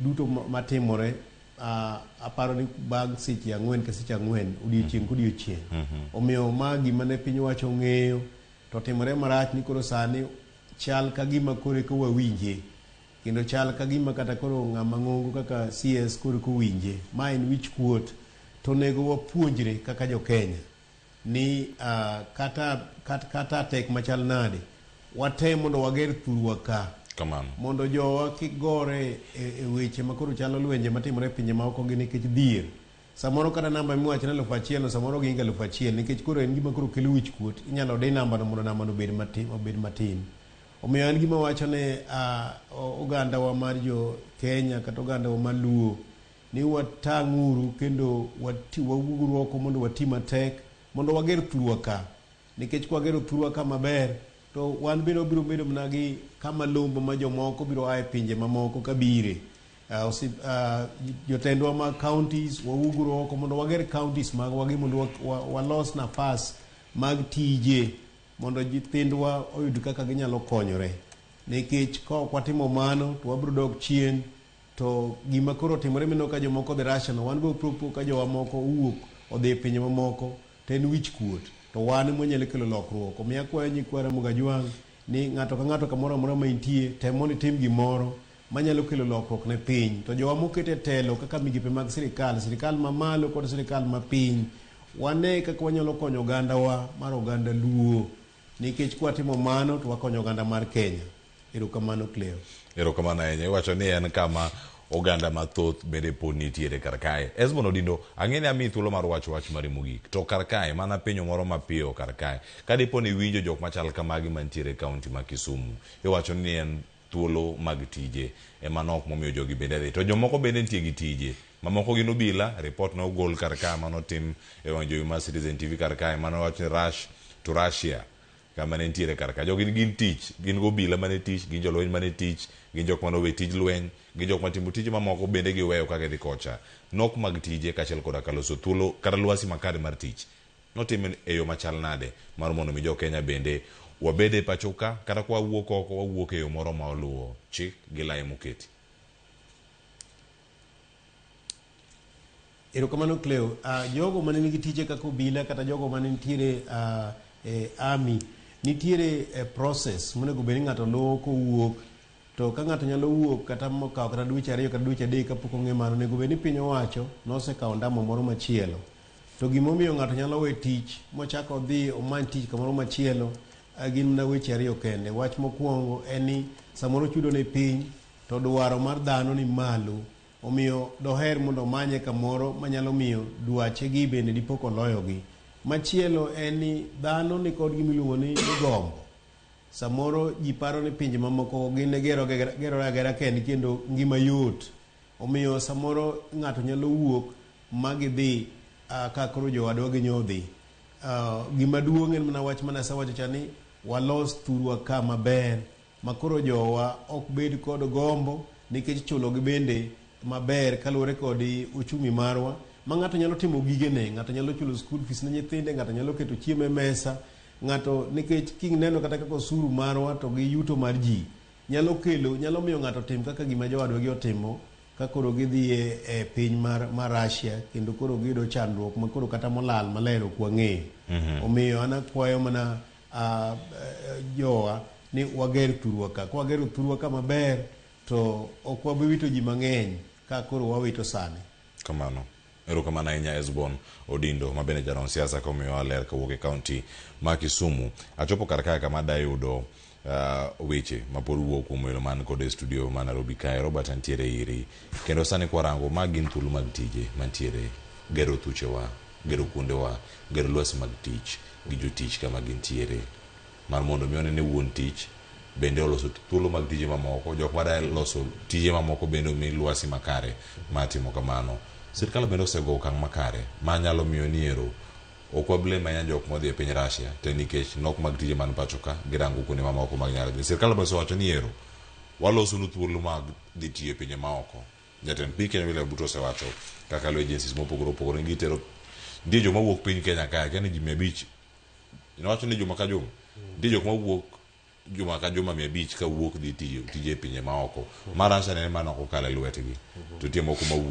Duto matimore aparo ni bang' seche ang'wen ka seche ang'wen odiochieng' kodiochieng'. Omiyo ma gima ne piny owacho ong'eyo to timore marach ni koro sani chal ka gima koro eka wawinje kendo chal ka gima kata koro ng'ama ng'ongo kaka CS koro eka owinje. Ma en wich kuot to onego wapuonjre kaka jo Kenya ni kata, kat, kata tek machal nade, watem mondo wager thurwa ka. Kamano. Mondo jowa kik gore e weche ma koro chalo lwenje matimore e pinje maoko gi nikech dhier. Samoro kata namba miwacho ni 1000 no samoro gihingo 1000 nikech koro en gima koro kelo wich kuot, inyalo di namba no mondo namba no obed matin, obed matin. Omiyo an gima wacho ne oganda wa mar jo Kenya kata oganda wa mar Luo ni watang'uru kendo wawuoguru oko mondo wati matek mondo wager thurwa ka, nikech kwagero thurwa ka maber to wan bende wabiro bedo mana gi kama lombo ma jomoko biro ae pinje mamoko kabire. Jotendwa mag counties wawuoguru oko mondo wager counties magwa gi mondo walos nafas mag tije mondo nyithindwa oyud kaka ginyalo konyore, nikech ka ok watimo mano to wabiro dok chien. To gima koro otimore mineno ka jomoko odhi Russia no, wan be wabiro po ka jowa moko owuok odhi e pinje mamoko to en wich kuot. To wan ema wanyalo kelo lokruok. Omiyo akwayo nyikwa Ramogi Ajwang' ni ng'ato ka ng'ato kamoro amora ma intie, tem mondo itim gimoro manyalo kelo lokruok ne piny. To jowa moket e telo kaka migepe mag sirikal, sirikal mamalo kod sirikal mapiny, wane kaka wanyalo konyo ogandawa mar oganda Luo. Nikech kwatimo mano to wakonyo oganda mar Kenya. Erokamano Cleo. Erokamano ahinya. Iwacho ni en kama oganda mathoth bende pod nitiere kar kae. Esmond Odindo, ang'e ni amiyi thuolo mar wacho wach mari mogik. To kar kae, mana penjo moro mapiyo kar kae. Ka dipo ni iwinjo jok machal kamagi mantiere e kaunti ma Kisumu, iwacho ni en thuolo mag tije ema nok momiyo jogi bende dhi. To jomoko bende nitie gi tije. Mamoko gin obila, report ne ogol kar kae manotim e wang' jowi mar Citizen TV kar kae mane wach ni Rush to Russia. Kama ne nitiere kar ka. Jogi gin tich, gin gobila mane tich, gin jolweny mane tich, gin jok mane owe tij lweny, gin jok matimo tije mamoko bende giweyo ka gidhi kocha. Nok mag tije kaachiel koda ka loso thuolo kata lwasi makare mar tich notim e yo machal nade mar mondo mi jo Kenya bende wabed e pacho ka kata kwa wuok oko wawuok e yo moro ma oluwo chik gi lai moketi. Erokamano Cleo. Jogo mane nigi tije kaka obila kata jogo mane nitiere e army, nitiere process monego bed ni ng'ato luwo kowuok. To ka ng'ato nyalo wuok kata mokawo kata dweche ariyo kata dweche adek kapok ong'e mano, onego bed ni piny owacho nosekawo ndamo moro machielo. To gimomiyo ng'ato nyalo we tich mochako odhi omany tich kamoro machielo gin mana weche ariyo kende. Wach mokwongo en ni samoro chudo ni piny to dwaro mar dhano ni malo. Omiyo doher mondo omanye kamoro manyalo miyo dwache gi bende dipo koloyogi. Machielo en ni dhano nikod gima iluongo ni gombo. Samoro ji paro ni pinje mamoko gin e gerore agera kendgi kendo ngima yot. Omiyo samoro ng'ato nyalo wuok ma gidhi ka koro jowadwa gi nyodhi. Gima duong' en mana wach mane asewacho cha ni walos thurwa ka maber ma koro jowa ok bed kod gombo nikech chulogi bende maber kaluwore kod uchumi marwa ma ng'ato nyalo timo gigene, ng'ato nyalo chulo school fees ne nyithinde, ng'ato nyalo keto chiemo e mesa, ng'ato nikech kineno kata kaka osuru marwa to gi yuto mar ji nyalo kelo, nyalo miyo ng'ato tim kaka gima jowadwa gi otimo ka koro gidhi e piny mar Russia kendo koro giyudo chandruok ma koro kata molal maler ok wang'eyo. Omiyo an akwayo mana jowa ni wager thurwa ka. Kwagero thurwa ka maber to ok wabi wito ji mang'eny ka koro wawito sani. Kamano. Erokamano ahinya Esbon Odindo ma bende janon siasa komiyowa ler kawuok e kaunti ma Kisumu. Achopo kar kae kama dayudo weche mapod wuok kuom welo man kod e studio ma Nairobi kae. Robert antiere iri. Kendo sani kwarango ma gin thuolo mag tije mantiere gero thuchewa, gero kuondewa, gero lwasi mag tich gi jotich kama gintiere. Mar mondo mi one ni wuon tich bende oloso thuolo mag tije mamoko, jok mada loso tije mamoko bende omi lwasi makare mar timo kamano. Sirkal bende osego okang' makare manyalo miyo ni ero ok wa blame ahinya jok modhi e piny Russia to nikech nok mag tije man pacho ka girango kuonde mamoko mag nyalo dhi. Sirkal bende osewacho ni ero walosonu thuolo mag dhi tiyo e pinje maoko. Jatend piny Kenya William Ruto osewacho kaka lo agencies mopogore opogore gitero nitie joma wuok piny Kenya kae akia ni ji 500 nowacho ni juma ka juma nitie jok mawuok juma ka juma 500 ka wuok dhi tiyo tije e pinje maoko. Ma Russia nene mano ok okalo e lwetgi. To nitie moko mawuok.